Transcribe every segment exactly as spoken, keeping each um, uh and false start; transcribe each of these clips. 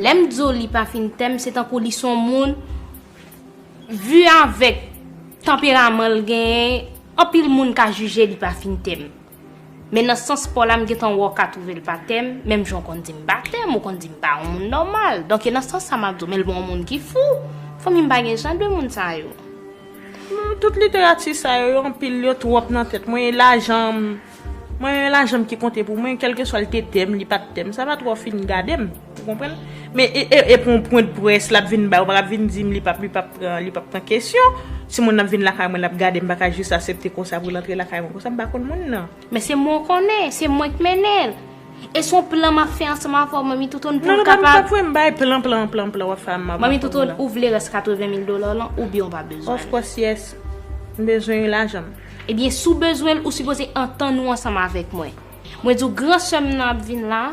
Lè m di w li pa fin tè m, se tankou li se yon moun, vi avèk tanperaman l genyen, anpil moun ka jije li pa fin tè m. Men nan sans pa w la, m gentan wè w ka twouve l pa tè m, menm jan w konn di m pa tè m, ou konn di m pa yon moun nòmal. Donk, e nan sans sa m ap di w, men l pa yon moun ki fou. Fanmi m pa gen jan de moun sa yo. Tout literati sa yo, yo anpil, yo twòp nan tèt mwen, e lajan m, mwen, e lajan m ki konte pou mwen, kèlkeswa l te tè m, li pa t tè m, sa pa twò fin gade m, ou konprann? Men e, e, e pou yon pwen de près, l ap vin bay, ou pa t ap vin di m li p ap, li p ap pran, li p ap pran kesyon. Si moun nan ap vin lakay mwen, l ap gade m, m pa ka jis aksepte konsa pou l antre lakay mwen konsa, m pa konn moun nan. Men se mwen w konnen, se mwen k mennen l. E se yon plan m ap fè ansanm avè w, Manmi Toutoun, pou l kapab. Non, non, pa, pa pou m bay plan, plan, plan, plan, w ap fè a m. Manmi Toutoun, ou vle rès katreven mil dola lan, oubyen w pa bezwen l? Of course, yes. M bezwen lajan m. Ebyen, si w bezwen l, ou sipoze antann ou ansanm avèk mwen. Mwen di w, gran sè m nan ap vin la,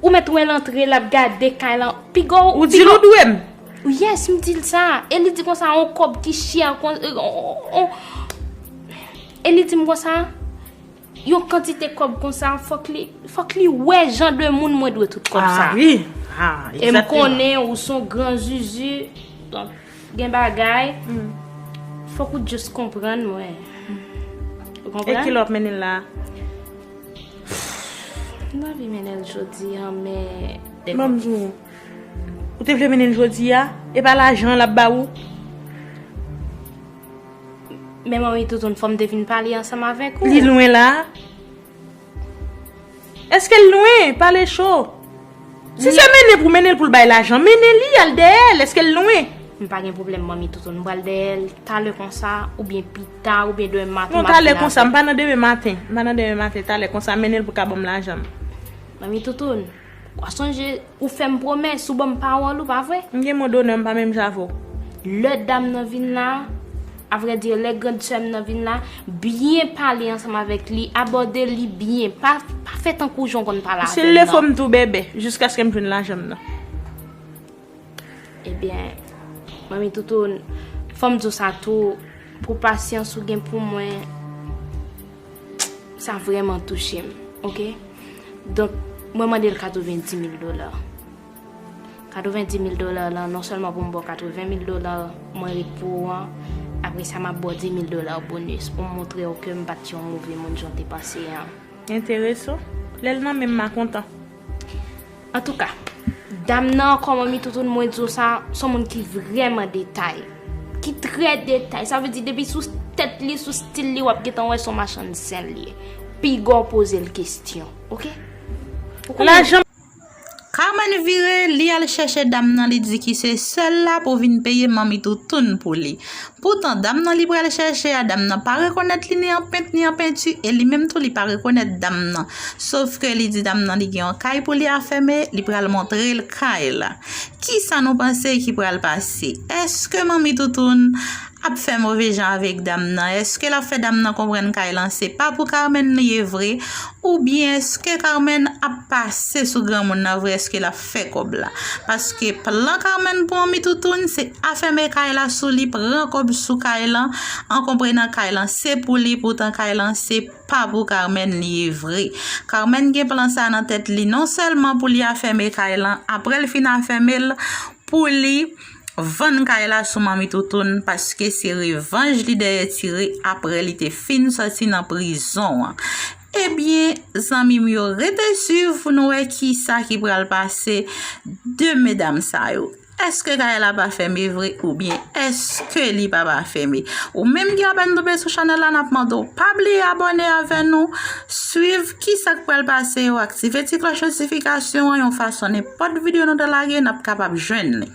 ou mèt wè l antre, l ap gade kay lan. Piga w, ou di l ou dwe m? Yes, m di l sa. E li di konsa, yon kòb ki chè, kon, e, on, on, e li di m konsa, yon kantite kòb konsa, fòk li, fòk li wè jan de moun mwen dwe tout kòb sa. Ah, wi. Ah, e m konnen ou se yon gran zuzu. Donk, gen bagay, fòk ou just konprann mwen. Ou konprann? E ki lè w ap mennen l la? M t anvi mennen l jodi a, men. Ban m di w. Ou te vle mennen l jodi a? E pa lajan l ap ba ou? Men Manmi Toutoun, fò m te vin pale ansanm avèk ou. Li lwen la? Èske l lwen? Pale cho. Si se mennen pou mennen l pou l bay lajan, mennen li al dèyè l. Èske l lwen? M pa gen pwoblèm, Manmi Toutoun. M pral dèyè l talè konsa, oubyen pita, oubyen demen maten. Non, talè konsa, m pa nan demen maten. M pa nan demen maten, talè konsa, mennen l pou ka ban m lajan m. Manmi Toutoun, w a sonje, ou fè m pwomès, ou ban m pawòl ou, pa vre? M gen mo donè, m pa menm jan avè w. Lè dam nan vin la, avrèdi, lè grand sè m nan vin la, byen pale ansanm avèk li, abòde li byen, pa, pa fè tankou jan w konn pale avè m nan. Si l lefo m tou bebe, jiskaske m jwenn lajan m nan. Ebyen, Manmi Toutoun, fò m di w sa tou, pou pasyans ou gen pou mwen, sa vrèman touche m, oke? Donk, mwen mande l katrevenndis mil dola. Katrevenndis mil dola lan, non sèlman pou m ba w katreven mil dola, mwen ret pou ou an, apre sa, m ap ba w dis mil dola bonis pou m montre w ke m pa t yon move moun jan w te panse an. Enteresan. Lè l nan men m, m a kontan. Antouka, dam nan ankò, Manmi Toutoun, mwen di w sa, se yon moun ki vrèman detay, ki trè detay. Sa vle di, depi sou tèt li, sou stil li, w ap gentan wè se yon machann zen li ye. Piga w poze l kesyon, oke? Ou konnen. Lajan. Carmen vire, li al chèche dam nan, li di ki se sèl la pou vin peye Manmi Toutoun pou li. Poutan, dam nan li pral chèche a, dam nan pa rekonèt li ni an pent, ni an penti, e li menm tou, li pa rekonèt dam nan. Sòf ke li di dam nan li gen yon kay pou li afèmen, li pral montre l kay la. Kisa nou panse ki pral pase? Èske Manmi Toutoun ap fè move jan avèk dam nan? Èske l ap fè dam nan konprann kay lan se pa pou Carmen li ye vre? Oubyen èske Carmen ap pase sou granmoun nan vre? Èske l ap fè kòb la? Paske plan Carmen pou Manmi Toutoun, se afèmen kay la sou li, pran kòb sou kay lan, an konprenan kay lan se pou li, poutan kay lan se pa pou Carmen li ye vre. Carmen gen plan sa nan tèt li, non sèlman pou li afèmen kay lan, apre l fin afèmen l, pou li vann kay la sou Manmi Toutoun, paske se revanj li dèyè tire apre li te fin sòti nan prizon an. Ebyen, zanmi m yo, rete swiv pou nou wè kisa ki pral pase de medam sa yo. Èske kay la pa fèmen vre oubyen èske li pa pa fèmen? Ou menm ki apèn tonbe sou chanèl la, n ap mande w pa bliye abòne avè nou, swiv kisa k pral pase yo, aktive ti klòch notifikasyon an yon fason nenpòt videyo nou ta lage, n ap kapab jwenn li.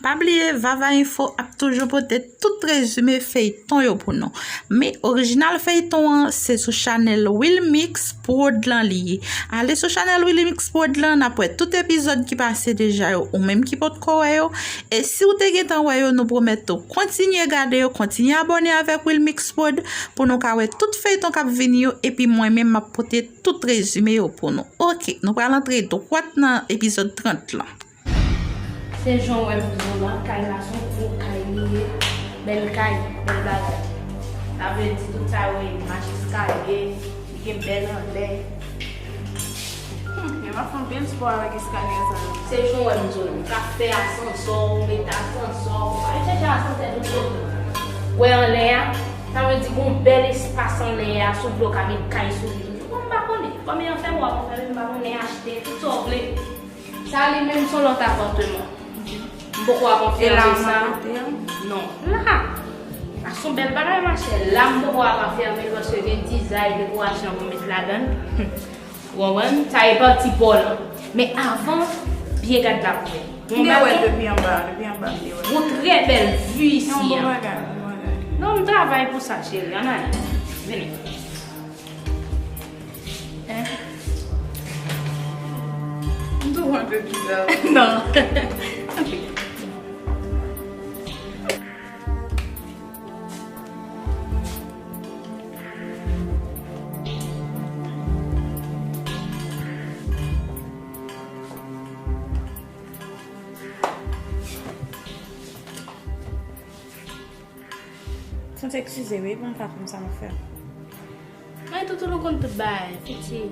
Pa bliye, Vava Info ap toujou pote tout rezime feyton yo pou nou. Men orijinal feyton an, se sou chanèl Wilmix Prod lan li ye. Ale sou chanèl Wilmix Prod lan, n ap wè tout epizòd ki pase deja yo, ou menm ki potko wè yo. E si w te gentan wè yo, nou pwomèt ou kontinye gade yo, kontinye abòne avèk Wilmix Prod pou nou ka wè tout feyton k ap vini yo, epi mwen menm m ap pote tout rezime yo pou nou. Oke, nou pral antre dwat nan epizòd trant lan. Se jan w wè m di w la, kay la se yon gwo kay li ye. Bèl kay, bèl bagay. Sa vle di tout sa yo ye, mach eskalye, li gen bèl anlè. Hmm, men m ap fè anpil spò avèk eskalye sa yo. Se jan w wè m di w la, m ka fè asansè, w met asansè, w al chèche asansè tout kote. Wè anlè a, sa vle di gon bèl espas anlè a, si w vle w ka met kay sou li tou. Bon, m pa konnen. Kòm e anfèm w ap anfèmen, m pa konnen, achte tout sa w vle. Sa li menm se yon lòt apatman. M poko ap anfèmen sa. E la w nan kote a? Non, la. A se yon bèl bagay, machè. La, m poko ap anfèmen paske gen dizay dekorasyon pou met ladan l. Ou konprann? Sa e pati pa w lan. Men avan, byen gad la pou wè. M te wè depi anba, depi anba m te wè. Yon trè bèl vi isi an. Yon bon bagay, bon bagay. Non, m travay pou sa, cheri. Ann ale. Vini. Hein? M tou wè yon pè bizarre. Non. Santi eskize wi, pou m ka konn sa m ap fè. Mwen toutou nou konn tout bagay, piti.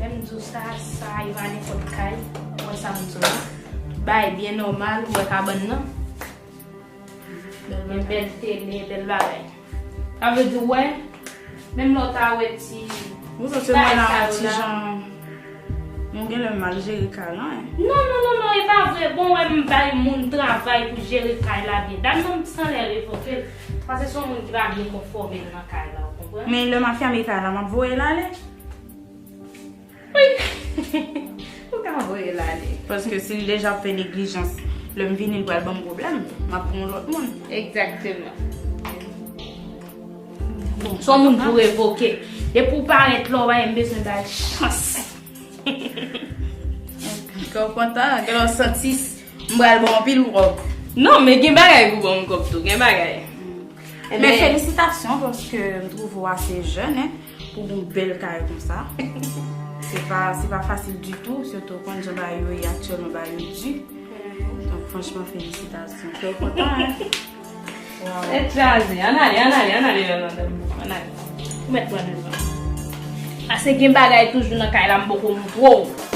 Lè m di w sa, sa e pa nenpòt kay. Ou wè sa m di w la? Bay byen nòmal, ou wè kabann nan. Gen bèl tele, bèl bagay. Sa vle di, w wè, menm lè w ta wè ti... Ou santi mwen la yon ti jan, nou genlè mal jere kay lan, en. Non, non, non, non, e pa vre. Bon, wè, m bay moun travay pou jere kay la byen. Dam nan, m sanlè revoke l. Paske se yon moun ki pa byen konfòme l nan kay la, ou konprann? Men lè m ap fèmen kay la, m ap voye l ale. Wi. Ou ka voye l ale. Paske si l deja ap fè neglijans, lè m vini, l pral ban m pwoblèm. M ap pran yon lòt moun. Egzakteman. Bon, se yon moun pou revoke. Depi w parèt la, w pa menm bezwen ba l chans. Kè w kontan, gen lè w santi m pral ba w anpil kòb. Non, men gen bagay pou ban m kòb tou, gen bagay. Men felisitasyon, paske m twouve w ase jèn, en, pou gon bèl kay konsa. Se pa, se pa fasil ditou, sitou w konn jan bagay yo ye aktyèlman, bagay yo di. Donk, franchman, felisitasyon. Kè w kontan, en? Tèt chaje. Ann ale, ann ale, ann ale, Yolanda. Ann ale. Ou mèt pran devan. Paske gen bagay toujou nan kay la, m poko montre w.